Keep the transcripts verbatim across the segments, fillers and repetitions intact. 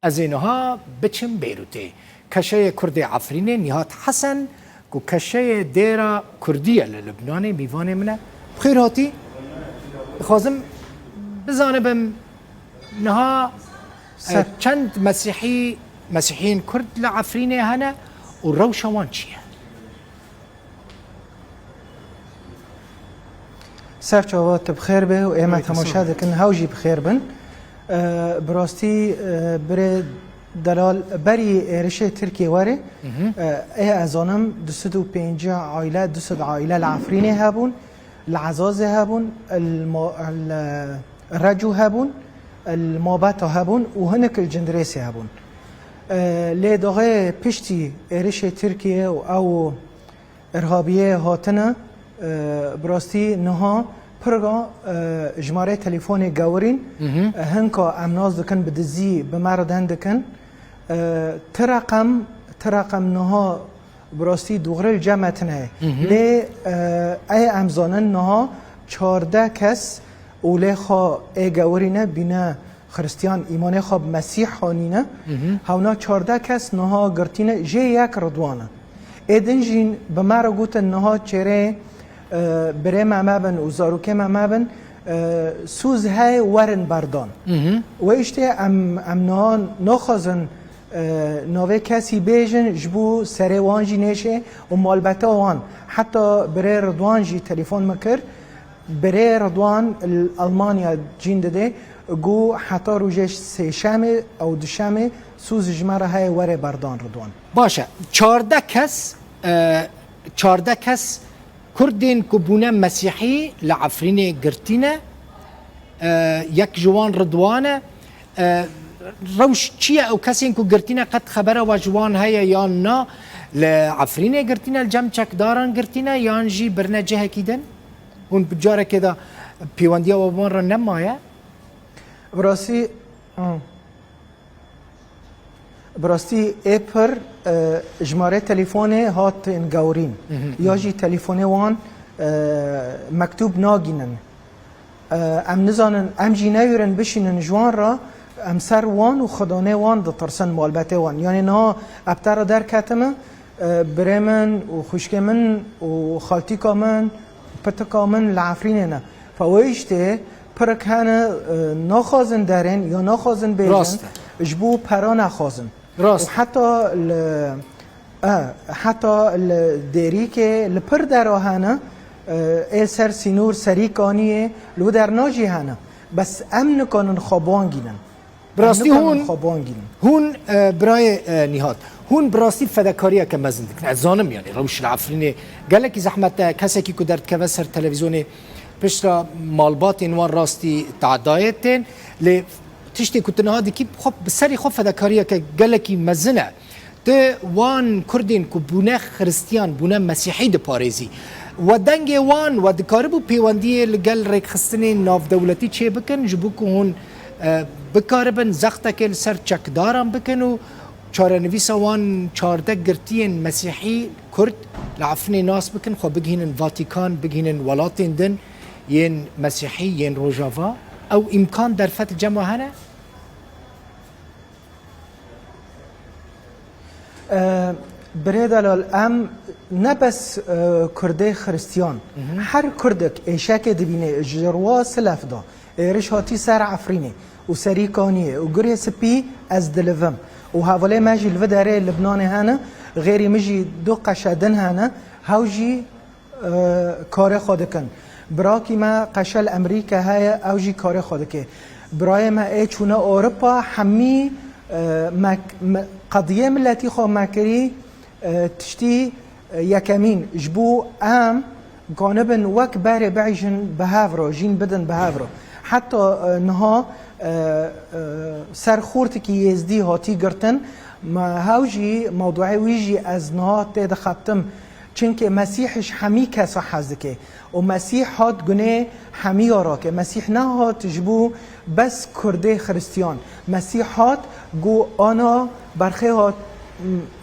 Ez ê niha biçim Beyrûtê. Keşeyê Kurdê Efrînê Nîhat Hesen, ku keşeyê dêra Kurdî ye li Libnanê, mîvanê min e. Bi xêr hatî. Dixwazim bizanibim niha, e, Ser- çend Mesîhî, Mesîhiyên Kurd li Efrînê hene û rewşa wan çi ye? Ser çava tu bi xêr be û ê me Ey, temaşe teşekkür. dikin, hew jî bi xêr bin. E, bi rastî, e, birê delal berî êrişê Tirkiyê were, Hı hı. e, ê ez zanim du sed û pêncî aîle, du sed aîle li Efrînê hebûn, li Ezazê hebûn, li Ma-, li Recû hebûn, li Mabeta hebûn û hinek li Cindirêsê hebûn. E, lê daxê piştî êrişê Tirkiyê û ew Irhabiyê hatine, e, bi rastî niha pir e, jimarê telefonê gewirîn, Hı hı. e, hinka em nas dikin bi dizî bi me re deng dikin. E, ti reqem, ti reqem niha bi rastî dûxrê li cem me tine ye. Hı hı. Lê, e, ey em zanin niha çardeh kes û lê xwe ê gewirîne bîne Xiristiyan îmanê xwe bi Mesîh hanîne, Hı hı. hewna çardeh kes niha girtîne, jê yek Ridwan e. Ê din jî bi me re gotin niha çêrê, e, birê me mebin û zarokê me mebin, e, sûz heye werin berdan. Hı hı. Wê îştê em, em niha naxwazin, e, navê kesî bêjin, ji bo serê wan jî nêşê û malbeta wan. Heta birê Ridwan jî telefon min kir. Birê Ridwan li Almanya cîn dide, got heta rojê sêşemê ew duşemê sûz ji me re heye were berdan Ridwan. Baş e. Çardeh kes, e, çardeh kes Kurdên ku bûne Mesîhî li Efrînê girtîne, e, yek ji wan Ridwan e. E, rewş çi ye? Ew kesên ku girtîne qet xebera we ji wan heye yan na? Li Efrînê girtîne, li cem çekdaran girtîne yan jî birine cihekî din? Hûn bi carekê de pêwendiya we bi wan re nemaye? Bi rastî, hmm. Bi rastî ê pir, e, jimarê telefonê hatin gewrîn. Hı hı, Ya hı. jî telefonê wan, e, mektûb nagînin. E, em nizanin, em jî newêrin bişînin ji wan re, em ser wan û xidanê wan ditirsin, malbetê wan. Yanî niha ev te re derketime, e, birê min û xwişkê min û xaltîka min, pitika min li Efrînê ne. Fe wê îştê pirik hene, e, naxwazin derên ya naxwazin bêjin, Rast e. ji bo pera nexwazin. Rast. Û heta li, e, heta li Dêrîkê li pir dera hene, e, ê ser sînor Serîkaniyê li wir derna jî hene. Bes em nikanin xwe bangînin. Bi rastî Em nikanin hûn, xwe bangînin. hûn, e, birayê, e, Nîhat, hûn bi rastî fedekariyeke mezin dikin. Ez zanim, yanî rewş li Efrînê gelekî zehmet e. Kesekî ku derdikeve ser televîzyonê piştre malbatên wan rastî tadayê tên. Lê tiştê ku tu niha dikî, xwe, bi serî xwe fedekariyeke gelekî mezin e. Tu wan Kurdên ku bûne Xiristiyan, bûne Mesîhî diparêzî. We dengê wan, we dikaribû pêwendiyê li gel rêkxistinên navdewletî çêbikin, ji bo ku hûn, e, bikaribin zextekê li ser çekdaran bikin û çarenivîsa wan çardeh girtiyên Mesîhî Kurd li Efrînê nas bikin, xwe bigihînin Vatîkan, bigihînin welatên din yên Mesîhî, yên Rojava. Ew îmkan derfet li cem we hene? E, birê delal, em ne bes, e, Kurdê Xiristiyan, Hı hı. her Kurdek êşekê dibîne ji rwa silef de, êriş hatî ser Efrînê û Serîkaniyê û Gurê Spî, ez dilivim. Û hevalê me jî li vê derê Libnanê hene, xêrî min jî du qeşe din hene, hew jî e, karê xwe dikin. Birakî me qeşe li Emerîka heye, ew jî karê xwe dike. Birayê me ê çûne Ewropa, hemî, e, me, me, qediyê miletî xwe me kirî, e, tiştî, e, yekemîn, ji bo em ganibin wek berê biêjin bi hev re, jîn bidin bi hev re. Heta, e, niha, e, e, ser xortikî Yêzdî hatî girtin, me hew jî, mewduê wî jî ez niha tê dixebtim. Çimkî Mesîh ji hemî kesa hez dike û Mesîh hat gunê hemîya rake. Mesîh nehat ji bo bes Kurdê Xiristiyan. Mesîh hat, got, ana berxê hat,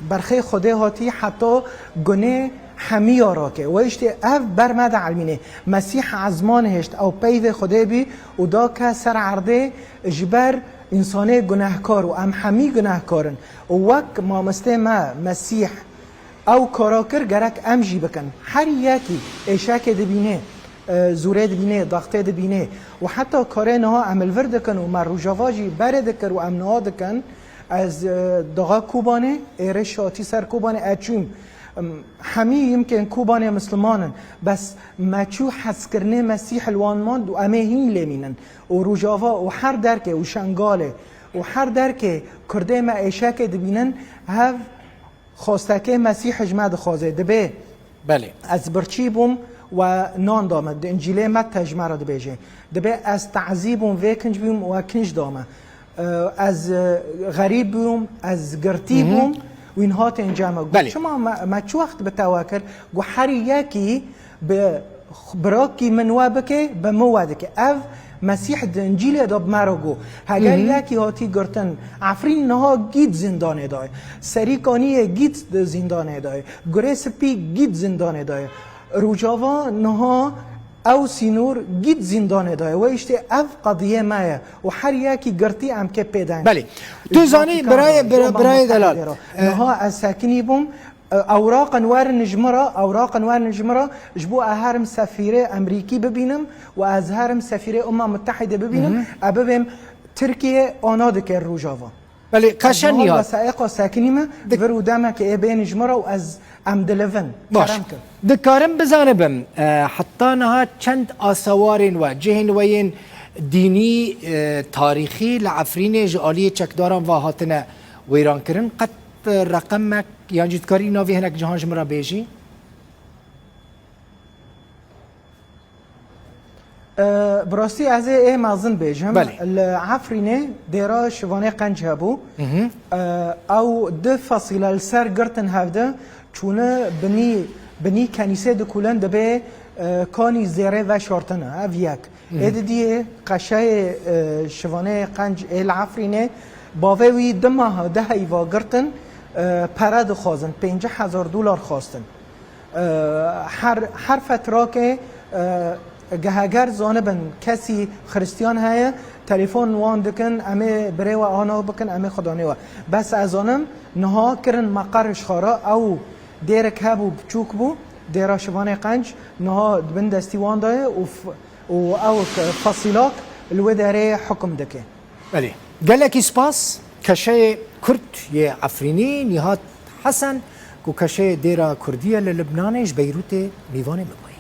berxê Xwedê hatî heta gunê hemîya rake. Wê îştê ev ber me de elmînê. Mesîh ezman hişt, ew peyvê Xwedê bî û da ke ser erdê ji ber Însanê gunehkar û em hemî gunehkar in. Û wek mamostê me Mesîh ew kara kir, gerek em jî bikin. Her yekî êşekê dibînê, e, zûrê dibînê, daxtê dibînê û heta karê niha em li vir dikin û me Rojava jî berê dikir û em niha dikin. Ez, e, dixa Kobanê, êrê şatî ser Kobanê, ez çûm. Em, hemî yimkên Kobanê Misliman in. Bes me çû hezkirinê Mesîh li wan mand û em ê hîn lê mînin. Û Rojava û her derkê û Şengalê û her derkê Kurdê me êşekê dibînin, hev xwestekê Mesîh ji me dixwaze. Dibê Belê. ez birçî bûm we nan da me. Di Încîlê Mete ji me re dibêje. Dibê ez tazî bûm, vê kinc bûm we kinc da me. Ee, ez, e, xerîb bûm, ez girtî Hı hı. bûm, wîn hatên cem me. Got, Belê. çima me, me çi wext bi te we kir? Got, her yekî bi birakî min we bike, bi min we dike. Ev Mesîh di Încîlê de bi me re got. Heger Hı hı. yekî hatî girtin, Efrîn niha gît zindanê de ye. Serî Kaniyê gît di zindanê de ye. Gurê Spî gît zindanê de ye. Rojava niha ew sînor gît zindanê de ye. Wê îştê ev qediyê me ye. Û her yekî girtî em kê pêdeng. Belê. Tu zanî, birayê, bira-, birayê delal. Eh. Niha ez sekinî bûm. E, ewraqin werin ji min re, ewraqin werin ji min re, ji bo ez herim sefîrê Emerîkî bibînim û ez herim sefîrê Umma Mutehîde bibînim, Hı hı. ez bibêm Tirkiye ana dike Rojava. Belê, qeşe Niha nihat. Wesaîqa sekinî me, Dik- vir û demeke ê bên ji min re û ez, em dilivin. Baş. Kerem kin. Dikarim bizanibim, e, heta niha çend asewarên we, cihên we yên dînî, e, tarîxî li Efrînê ji aliyê çekdaran ve hatine wêrankirin? Qet reqemek yan jî dikarî navê hinek cihan ji min re bêjî? E, bi rastî ez ê, ê mezin bêjim. Belê. Li Efrînê dêra Şivanê Qenc hebû. Hı hı. E, ew du fesîle li ser girtin hevdi, çûne binî, binî kenîsê dikulin, dibê, e, kanî zêrê veşartine. Ev yek. Hı hı. Ê didiyê qeşeyê, e, Şivanê Qenc ê li Efrînê, bavê wî du mah, du heyva girtin, e, pere dixwazin, pêncî hezar dolar xwastin. E, her, her fetrakê, e, ge-, heger zanibin kesî Xiristiyan heye, telefon wan dikin, em ê birê we ana bikin, em ê xudanê we. Bes ez zanim, niha kirin meqer ji xwe re, ew dêrek hebû, biçûk bû, dêra Şivanê Qenc, niha di bin destî wan de ye û f-, û ew fesîlak li wê derê hukum dike. Belê. Gelekî spas. Keşeyê Kurd yê Efrînî Nîhat Hesen, ku keşeyê dêra Kurdî ye li Libnanê, ji Beyrûtê mîvanê me bûye.